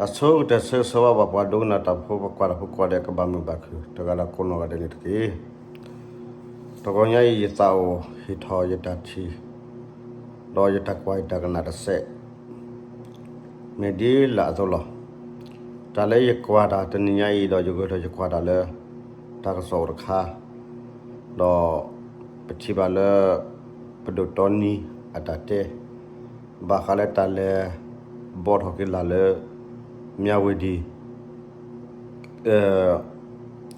အဆိကတၢၢ်ဆၢဂ့ၤဆၢဝါဘၣ်ပှၤဒိကနၣ်တၢ်ဖိ ပကွၢ်တၢ်ဖိကိးဂၤဒဲး ကဘၣ်မုာ်ဘၣ်ခုၣ် တဂၤဒီးကိးနီၢ်ဂၤဒဲးန့ၣ်တက့ၢ်. တဂီၤညါအံၤ ယသးအိၣ်ဟ့ၣ်ထီၣ်ယတၢ်ထံၣ် ဒီးယတၢ်ကွၢ်ယတၢ်ကနၣ်တစဲး မ့ၢ်ဒ်လာ်အသိးလီၤ. တၢ်လၢယကွၢ်တၢ်တနံၤညါအံၤဒီး ယဂဲၤထီၣ်ယကွၢ်တၢ်လၢ တၢ်ကစီၣ်အိၣ်တခါ, ဒီးပထံၣ်ဘၣ်လၢ ပဒိၣ်တီနံအတၢ်တဲ ဘၣ်ဃးလၢတၢ်လဲၤဘီၣ်ထီၣ်က့ၤလာ်လၢ မၠၣ်ဝတံၤ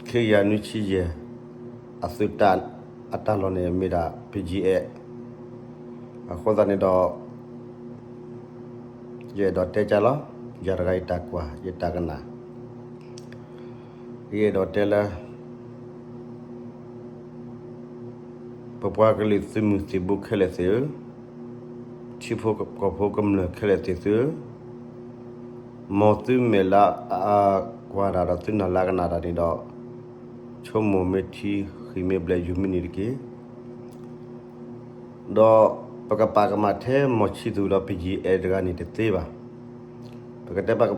ခံကယၤနွံဆံယဲၢ် အသုးတၢ်အတၢ်လီၢ်န့ၣ် မ့ၢ်ဒၣ် ပယံၤအဲၣ် အဃိသတးန့ၣ်ဒီး ယအဲၣ်ဒိးတဲကၢ်လီၤ ယၤတဂၤယတၢ်ကွၢ် ယတၢ်ကနၣ် ယအဲၣ်ဒိးတဲလၢ ပပှၤကလုာ်သုးမုၢ်သံၣ်ဘိခဲလၢာ်သ့ၣ်ဧၢ, ထံဖိကီၢ်ဖိကမျၢၢ်ခဲလၢာ်သ့ၣ်သုဧၢ, မ်သုမဲာ်လၢအကွၢ်တၢ်ဒီးသုနၢ်လၢအကနၣ်တၢ်န့ၣ်ဒီး ဆိကမိၣ်မ့ၢ်ထံ ဃံၢ်မ့ၢ်ဘျဲး ယူၤမ့ၢ်နံၤတက့ၢ်. ဒီးပကပာ်ကမၣ်ထဲမီၢ်ဆံသူၣ်ဒီးပယံၤအဲၣ်တဂၤန့ၣ်တသ့ဘၣ်. ပကတဲပာ်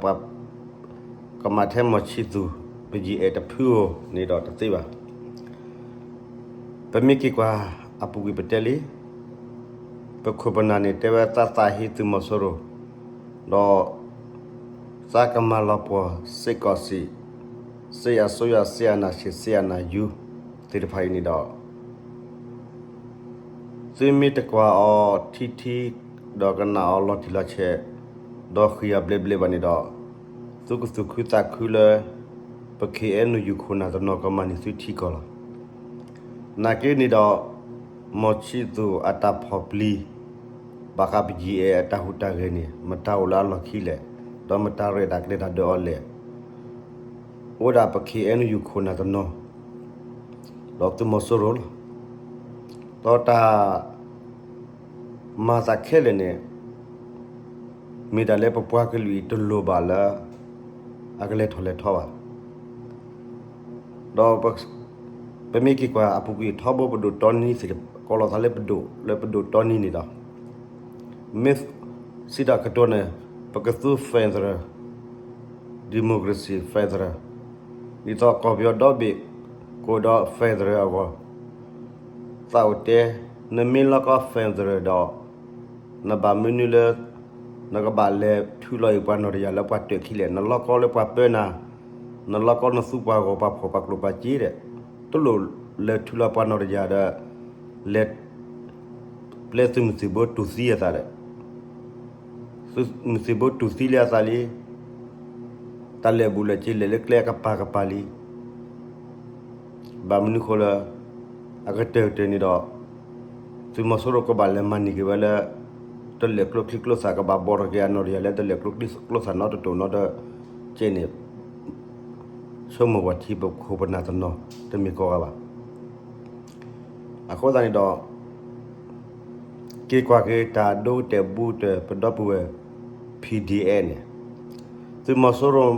ကမၣ်ထဲမီၢ်ဆံသူၣ် ပယံၤအဲၣ်တဖုဧိၤန့ၣ်ဒီးတသ့ဘၣ်. ပမ့ၢ်က့ၤကွၢ်အပူၤကွံာ်ပတဲလံ, ပခိၣ်ပနၢ်န့ၣ်တဲဝဲသးသးဟ့သုးမီၤစိရိၤ, ဒီး သးကမၤလီၤပှီၢ်စ့ၢ်ကီးစံး, စစ်အစိုးရ စစ်အာဏာရှင် စစ်အာဏာယူ သ့ၣ်တဖၣ်အံၤန့ၣ်ဒီး သုမ့ၢ်တကွၢ်အီၤထံထံ ဒီးကနၣ်အီၤလီၤတံၢ်လီၤဆဲး, ဒီးဃံၢ်အဘျဲးဘျဲးဘၣ်န့ၣ်ဒီး သုကသူၣ်ခုသးခုလၢ ပ ခ့ၣ်အဲၣ်ယူၣ် ခိၣ်နၢ်တနီၤကမၤန့ၢ်သုထံကီၢ်လီၤ. နာ်က့န့ၣ်ဒီး မီၢ်ဆံသူၣ်အတၢ်ဖီၣ်ပျံၤ ဘၣ်ဃးပယံၤအဲၣ်အတၢ်ဟူးတၢ်ဂဲၤန့ၣ် မတၤအိၣ်လၢအလီၢ်ခံလဲၣ်, ဒီးမတၤရဲၣ်တၢ်ကျဲၤတၢ်ဒၢးအီၤလဲၣ်. အိၣ်ဒၣ်ပ ခ့ၣ်အဲၣ်ယူၣ် ခိၣ်နၢ်တနီၤ ဒီးသုးမီၤစိရိၤလီၤ. ဒီးတၢ် မၤသးခဲလၢာ်န့ၣ် မ့ၢ်ဒၣ်လၢပပှၤကလုာ်အံၤတလိၣ်ဘၣ်လၢ အကလဲၤထီၣ်လဲၤထီဘၣ်. ဒီးပမ့ၢ်က့ၤကွၢ်အပူၤကွံာ်ထီဘိပဒိၣ်တီနံသ့ၣ် ကိးလီၤသးလၢပဒိၣ်လၢပဒိၣ်တီနံန့ၣ်ဒီး မ့ၢ်စံးတၢ်ကတိၤန့ၣ် ပကသူ federal democracy federal ဒ်သိးကီၢ်ပယီၤဒီဘ့ၣ် ကအိၣ်ဒီး federal အဂီၢ် သးအိၣ်တဲ နမ့ၢ်လီၤကီ federal ဒီး နဘၣ်မနုၤလၢ နကဘၣ်လဲၤထုးလီၤအံၤပှၤနီၢ်တယၢ်လၢပှၤတၢၢ်ခံလဲၣ်, နလီၤကီလၢပှၤပၢနၤ, နလီၤကီနသူပှၤဂီၢ်ပှၤဖှီၣ်ပှၤကျိၣ်ပှၤစ့ဒီး တလိၣ်လဲၤထုးလီၤပှၤနီၢ်တယၢ်ဒီး လဲၤ ပျဲသုးမုၢ်သံၣ်ဘိတူၢ်သံအသးဒီး သုးမုၢ်သံၣ်ဘိတူၢ်သံလံအသးလံ, တၢ်လဲၤဘူးလဲၤစ့လဲၤလၢကျဲအကပၤကပၤလံ. ဘၣ်မနုၤဃိလၢ အကတၢၢ်ကတၢၢ်န့ၣ်ဒီး သုးမီၤစိရိၤကဘၣ်လဲၤမၤန့ၢ်က့ၤဝဲလၢ တလဲၤကျိချံကျိသၣ် ကဘၣ်ဘီထီၣ်က့ၤအနီၢ်တယၢ်လၢတလဲၤကျိချံကျိသၣ်နီတတိၢ်နီတစဲးန့ၣ် ဆိကမိၣ်ပှၤထံပခိၣ်ပနၢ်တနီၤ တမ့ၢ်ကိးဂၤဘၣ်. အဃိသတးန့ၣ်ဒီး က့ၤကွၢ်က့ၤတၢ်ဒိကတဲာ်ဘူးကတၢၢ်ပဒီပုၢ်ဝဲၢ် ဖံၣ်ဒံၣ်အဲၣ်န့ၣ် သုးမီၤစိရိၤ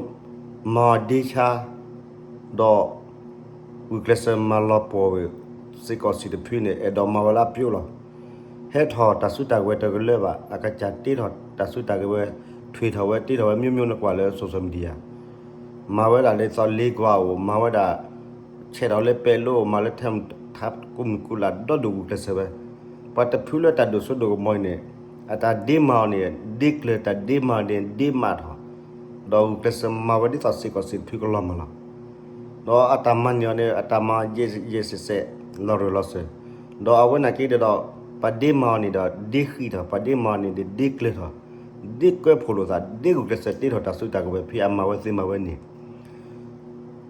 မၤအီၤဒ့ဆါ ဒီး ဂုာ်ကျဲးစၢးမၤလီၤပှီၢ်ဝဲ စ့ၢ်ကီးစံးတဖုန့ၣ် အဲၣ်ဒိးမၤဝဲလၢအပျိလီၤ. ဟဲထီၣ်တၢ်စုတၢ်ကဝဲၤတကလၢဘၣ် အကစၢ်တ့ထီၣ်တၢ်စုတၢ်ကဝဲၤ ထွံၣ်ထီၣ်ဝဲတ့ထီၣ်ဝဲ မျိုးမျိုး နကွၢ်လၢ social media မၤဝဲဒၣ်ဒ်သိးလ့ကွၢ်အိၣ် မၤဝဲဒၣ် ဆဲးထီၣ်လၢပဲၤလိ မၤလၢထဲထးကူမုၢ်ကူလၢ် ဒီဒူၣ်ဂုာ်ကျဲးစၢးဝဲ, ပှၤတဖုလၢတၢ်ဒိၣ်စိဒိၣ်ကမီၤအံၤန့ၣ် အတၢ်ဒ့မၤအီၤန့ၣ် ဒ့ကျၢၤတၢ်ဒ့မၤအီၤန့ၣ် ဒ့မၤထီၣ်, ဒီးဂုာ်ကျဲးစၢးမၤဝဲဒ်သိးစ့ၢ်ကီးစံးတဖုကလီၤမၢ်လီၤ. ဒီးအတၢ်မၤန့ၢ်အီၤန့ၣ် အတၢ်မၤယဲၢ်ယဲၢ်စဲးစဲး လီၤရၢၢ်လီၤစၢၤ, ဒီးအဝဲနာ်က့ဒီး ပှၤဒ့မၤအီၤန့ၣ်ဒီး ဒ့ဃံးထီၣ်, ပှၤဒ့မၤအီၤန့ၣ်ဒီး ဒ့ကျၢၤထီၣ်, ဒ့ကွဲဖှိၣ်လိာ်သး, ဒ့ဂုာ်ကျဲးစၢးတ့ထီၣ်တၢ်စုတၢ်ကဝဲၤ ဖဲအမၤဝဲသ့မၤဝဲန့ၣ်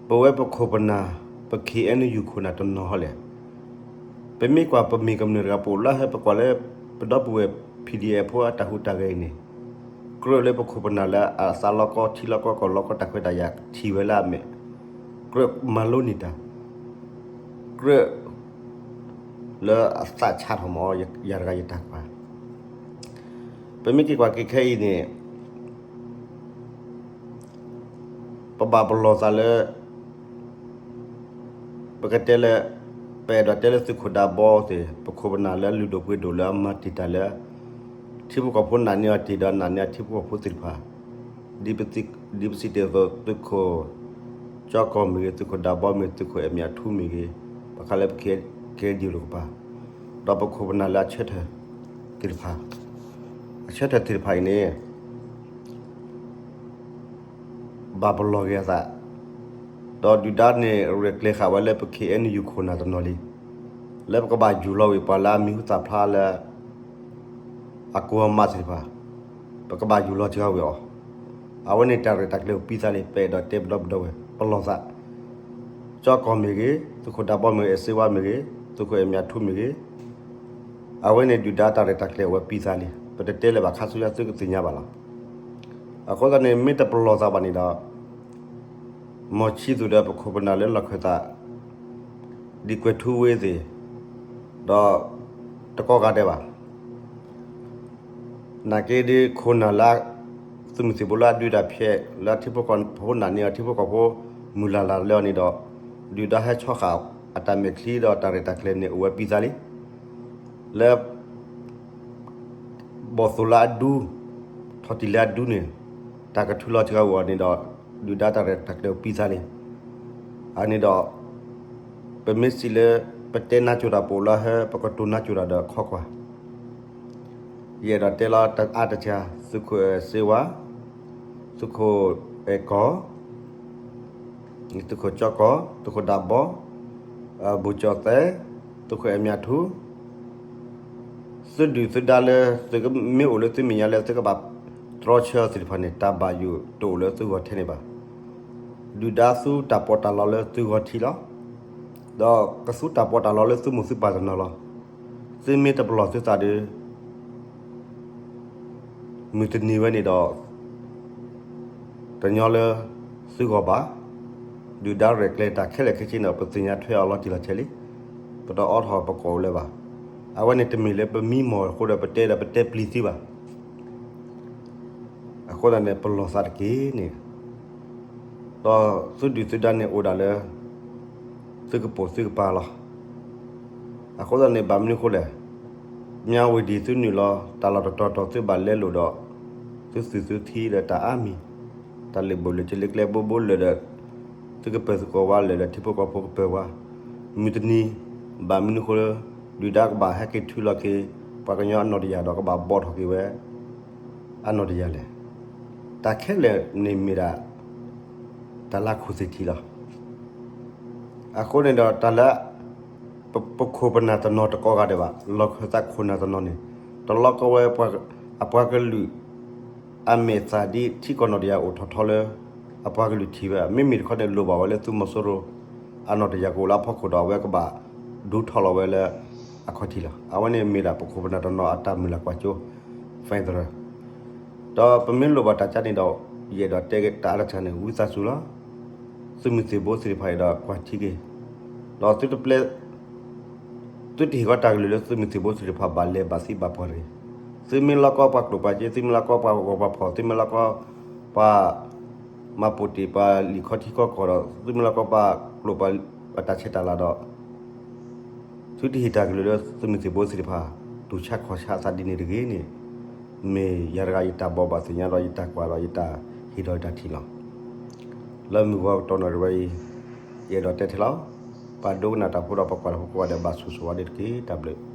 ပဝဲပခိၣ်ပနၢ် ပ ခ့ၣ်အဲၣ်ယူၣ် ခိၣ်နၢ်တနီၤဟီလဲၣ်. ပမ့ၢ်ကွၢ်ပမ့ၢ်ကမျၢၢ်တဂၤ ပအိၣ်လၢဟဲ ပကွၢ်လၢ ပဒီပုၢ်ဝဲၢ် ဖံၣ်ဒံၣ်အဲၣ် ဖိအတၢ်ဟူးတၢ်ဂဲၤအံၤန့ၣ် ကြၢးလၢပခိၣ်ပနၢ်လၢအသးလီၤကီ ထံလီၤကီ ကီၢ်လီၤကီ တၢ်ခွဲးတၢ်ယာ်ထံၣ်ဝဲလၢအမဲာ်, ကြၢးမၤလိန့ၢ်တၢ် ကြၢး လၢအသးဆးထီၣ်မး ယၤတဂၤယတၢ်ကွၢ်. ပမ့ၢ်က့ၤကွၢ်က့ၤခဲအံၤန့ၣ် ပဘၣ်ပလီၢ်သးလၢ ပကတဲလၢ ပအဲၣ်ဒိးတဲလၢသုးခိၣ်ဒးဘီသ့ၣ် ပခိၣ်ပနၢ်လၢလုၢ်ဒိၣ်ပှ့ၤဒိၣ်လၢအမၤတံာ်တာ်လၢ ထံဖိကီၢ်ဖိနာ်န့ၢ်အီၤတ့ၢ်ဒီးနာ်န့ၢ်အထံဖိကီၢ်ဖိသ့ၣ်တဖၣ် ဒ်ပစံးတ့ၢ်အသိး သုးခိၣ်ကၠီကီၢ်မ့ၢ်ဂ့ၤ, သုးခိၣ်ဒးဘီမ့ၢ်ဂ့ၤ, သုးခိၣ်အဲၣ်မၠးထူမ့ၢ်ဂ့ၤ, ဘၣ်ဃးလၢပ ခ့ၣ်အဲၣ်ယူၣ် တကပၤ, ဒီးပခိၣ်ပနၢ်လၢအဆၢထၢၣ်သ့ၣ်တဖၣ်, အဆၢထၢၣ်သ့ၣ်တဖၣ်အံၤန့ၣ် ဘၣ်ပလီၢ်က့ၤအသး, ဒီးဒုၣ်ဒါန့ၣ် ရဲၣ်ကျဲၤဃာ်ဝဲလၢပ ခ့ၣ်အဲၣ်ယူၣ် ခိၣ်နၢ်တနီၤလံ, လၢပကဘၣ်ယူၢ်လီၤဝံၤပှၤလၢအမံၤဟူသၣ်ဖျါလၢ အကိးအမးသ့ၣ်တဖၣ်, ပကဘၣ်ယူၢ်လီၤစှၤဝံၤအီၤ, အဝဲန့ၣ်တၢ်ရဲၣ်တၢ်ကျဲၤအိၣ်ပံသးလံ, ပအဲၣ်ဒိးတဲပဒီပုၢ်ဒီဝဲၢ် ပလီၢ်သး, ကၠီကီၢ်မ့ၢ်ဂ့ၤ, သုးခိၣ်ဒးဘီမ့ၢ်ဂ့ၤ, အဲၣ်စ့ဝါမ့ၢ်ဂ့ၤ, သုးခိၣ်အဲၣ်မၠးထူမ့ၢ်ဂ့ၤ, အဝဲန့ၣ်ဒုၣ်ဒါတၢ်ရဲၣ်တၢ်ကျဲၤအိၣ်ဝဲပံသးလံ, ပတတဲလၢၤဘၣ်ခါဆူညါသုကသ့ၣ်ညါဘၣ်လီၤ. အဃိသတးန့ၣ် မ့ၢ်တပလီၢ်သးဘၣ်န့ၣ်ဒီး မီၢ်ဆံးသူၣ်ဒီးပခိၣ်ပနၢ်လၢလီၢ်ခၢၣ်သး ဒ်ကွဲၤထူဝ့သ့ၣ်, ဒီးတကီၢ်ဂၤဒဲးဘၣ်, နာ်က့ဒ်ခိၣ်နၢ်လၢ သုးမုၢ်သံၣ်ဘိလၢအဒုးတၢ်ဖျဲး လၢအထံဖိကီၢ်ဖိနာ်န့ၢ်အီၤ ထံဖိကီၢ်ဖိမုၢ်လၢ်လၢ်လၢအီၤန့ၣ်ဒီး ဒုၣ်ဒါဟဲဆီဃာ်အတၢ်မဲာ်ချံဒီးတၢ်ရဲၣ်တၢ်ကျဲၤန့ၣ်အိၣ်ဝဲပံသးလံ, လၢ ဘီၣ်သိၣ်လၢအဒူ, ထီၣ်တံၢ်လၢအဒူန့ၣ်, တၢ်ကထုးလီၤစှၤဝံၤအီၤန့ၣ်ဒီး ဒုၣ်ဒါတၢ်ရဲၣ်တၢ်ကျဲၤအိၣ်ပံသးလံ. အန့ၣ်ဒီး ပမ့ၢ်စံးလၢ ပတဲနါစိၤတၢ်ပအိၣ်လၢဟဲ ပကတိၤနါစိၤတၢ်ဒီးခီကွၢ်, ယအဲၣ်ဒိးတဲလီၤတအါတဆၢ, သုးခိၣ်အဲၣ်စ့ဝါ, သုးခိၣ်အဲၣ်ကီၢ် သုးခိၣ်ကၠီကီၢ်, သုးခိၣ်ဒးဘီ, ဘူၣ်ကၠီၣ်သဲး, သုးခိၣ်အဲၣ်မၠးထူ, သုဒုၣ်သုဒါလၢ သုကမ့ၢ်အိၣ်လၢသုမဲာ်ညါလၢသုကဘၣ်တြီဆၢသ့ၣ်တဖၣ်န့ၣ် တၢ်ဘၣ်ယိၣ်တအိၣ်လၢသုဂီၢ်ထဲန့ၣ်ဘၣ်. ဒုၣ်ဒါသူတၢ်ပီးတၢ်လီလၢသုဂီၢ်ထံးလီၤ. ဒီးကသူတၢ်ပီးတၢ်လီလၢသုမိၢ်သုပၢ်တနီၤလီၤ. သုမ့ၢ်တပလီၢ်သုသးဒီး မုၢ်တနံၤဝဲန့ၣ်ဒီး တညီလၢသုဂီၢ်ဘၣ်. ဒုၣ်ဒါရဲၣ်ကျဲၤတၢ်ခဲလၢာ်ခဲဆ့န့ၣ် ပသ့ၣ်ညါထွဲအီၤလီၤတံၢ်လီၤဆဲးလံ. ပတအိးထီၣ်ပကိးလၢၤဘၣ်. အဝဲန့ၣ်တမ့ၢ်လၢပမံမီၢ်အဃိဒီး ပတဲဒီးပတဲပျံၤသုဘၣ်. အဃိသတးန့ၣ် ပလီၢ်သးတက့ၢ်န့ၣ် ဒီးသုဒုၣ်သုဒါန့ၣ်အိၣ်ဒၣ်လၢ သုကပိာ်သုကပၤလီၤ. အဃိသတးန့ၣ် ဘၣ်မနုၤအဃိလဲၣ်, မၠးဝ့ၢ်ဒံၣ်သုနုာ်လီၤ တၢ်လီၢ်တတီၤတီၤ သုဘၣ်လဲလိာ်ဒီး သုသုးသုထံဒီးတၢ်အါမံၤ, တၢ်လၢာ်ဘိၣ်လၢာ်စ့လၢကျဲဘိဘိလၢာ်ဒီး သုကပၢၤသကိးဝဲလၢာ်ဒီး ထံဖိကီၢ်ဖိကပၢၤဝဲ, မုၢ်တနံၤ ဘၣ်မနုၤအဃိလၢ ဒုၣ်ဒါကဘၣ်ဟဲက့ၤထုးလီၤက့ၤ ပှၤကညီအနီၢ်တယၢ်ဒီး ကဘၣ်ဘီၣ်ထီၣ်က့ၤဝဲ အနီၢ်တယၢ်လဲၣ်. တၢ်ခဲလၢာ်န့ၣ်မ့ၢ်ဒၣ် တၢ်လၢခိၣ်သ့ၣ်ထံးလီၤ. အဃိန့ၣ်ဒီးတၢ်လၢ ပခိၣ်ပနၢ်တနီၤတကီးဂၤဒဲးဘၣ်, လီၢ်ခၢၣ်သးခိၣ်နၢ်တနီၤန့ၣ် တလီကဝဲ အပှၤကလုာ် အမဲာ်သၣ်ဒ်ထံကီၢ်နီၢ်တယၢ်အိၣ်ထီၣ်ထီလၢ အပှၤကလုာ်ထံးဝဲ, မ့မ့ၢ်တခီန့ၣ် လိၣ်ဘၣ်ဝဲလၢသုးမီၤစိရိၤ အနီၢ်တယၢ်ကအိၣ်လၢအဖီခိၣ်ဒီး အဝဲကဘၣ်ဒိၣ်ထီၣ်လီၤဝဲလၢအခီၣ်ထံးလီၤ. အဝဲန့ၣ်မ့ၢ်ဒၣ်ပခိၣ်ပနၢ်တနီၤအတၢ်မုၢ်လၢ်ကွၢ်စိ federal ဒီးပမ့ၢ်လိၣ်ဘၣ်တၢ်ကါန့ၣ်ဒီး ယအဲၣ်ဒိးတဲတၢ်အါတစှၤန့ၣ် ဝံသးစူၤလီၤ. သုးမုၢ်သံၣ်ဘိသ့ၣ်တဖၣ်အံၤဒီးကွၢ်ထံက့ၤ, ဒီးသုတပျဲ သုတဟ့ၣ်ကီးတၢ်ကလုၢ်လၢသုးမုၢ်သံၣ်ဘိသ့ၣ်တဖၣ်ဘၣ်လဲၤဘၣ်သံဘၣ်ပှၢ်တဂ့ၤ. သုမ့ၢ်လီၤကီပှၤကျိာ်ပှၤစ့, သုမ့ၢ်လီၤကီပှၤဂီၤပှၤဖီၣ်, သုမ့ၢ်လီၤကီပှၤ မၤပိာ်တ့ၢ်ပှၤလံာ်ခီထံခီကီၢ်ဒီး သုမ့ၢ်လီၤကီပှၤကျိာ်ပှၤတၢ်ဆဲးတၢ်လၤဒီး သုတဟ့ၣ်တၢ်ကလုၢ်လၢသုးမုၢ်သံၣ်ဘိသ့ၣ်တဖၣ် တူၢ်ဆါခီၣ်ဆါအသးဒ်န့ၣ်တဂ့ၤန့ၣ် မ့ၢ်ယၤတဂၤယတၢ်ဘိးဘၣ်သ့ၣ်ညါဒီးယတၢ်ကွၢ်ဒီးယတၢ်ဟ့ၣ်ဒီးယတၢ်ထံၣ်လီၤ. လၢမုၢ်ဂီၤကတီၢ်နီၣ်တဝဲအံၤ ယအဲၣ်ဒိးတဲထဲလီၤ. ပှၤဒိကနၣ်တၢ်ဖိဒီးပှၤကွၢ်တၢ်ဖိကိးဂၤဒဲး ဘၣ်ဆိၣ်ဂ့ၤဝဲဒၣ်တက့ၢ်. တၢ်ဘျုး